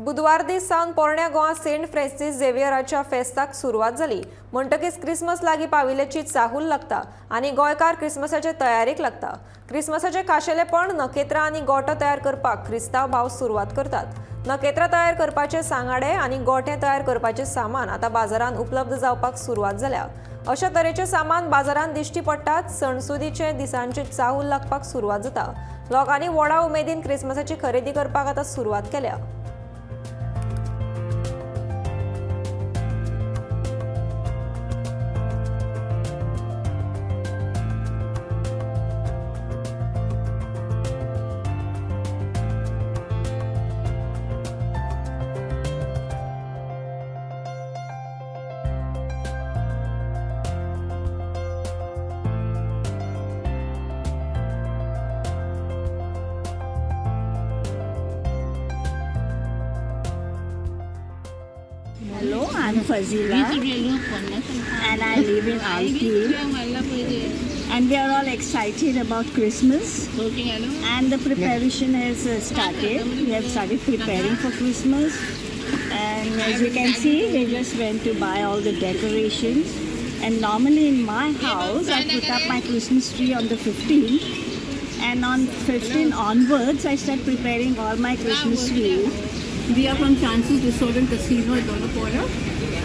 बुधवार दीस सावन पोरण्या गोवा सेंट फ्रेन्सिस झेवियराच्या फेस्ताक सुरवात जाली म्हणटकीच क्रिसमस लागीं पाविल्ल्याची चाहूल लागता आनी गोंयकार क्रिसमसाचे तयारेक लागता. क्रिसमसाचें खाशेलेपण नखेत्रां आनी गोटो तयार करपाक क्रिस्तांव भाव सुरवात करतात. नखेत्रां तयार करपाचे सांगाडे आनी गोटे तयार करपाचें सामान आतां बाजारांत उपलब्ध जावपाक सुरवात जाल्या. अशा तरेचें सामान बाजारांत दिश्टी पडटात सणसुदीचे दिसांची चाहूल लागपाक सुरवात जाता. लोकांनी व्हडा उमेदीन क्रिसमसाची खरेदी करपाक आतां सुरवात केल्या. Hello, I'm Fazila and I live in Alpine. And we are all excited about Christmas. And the preparation has started. We have started preparing for Christmas. And as you can see, we just went to buy all the decorations. And normally in my house, I put up my Christmas tree on the 15th. And on 15 onwards, I start preparing all my Christmas tree. We are from Chances Resort and Casino at Donapora,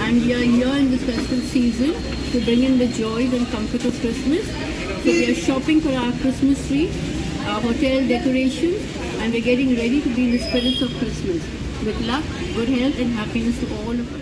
and we are here in this festive season to bring in the joys and comfort of Christmas. So we are shopping for our Christmas tree, our hotel decorations, and we're getting ready to be in the spirits of Christmas. With luck, good health and happiness to all of us.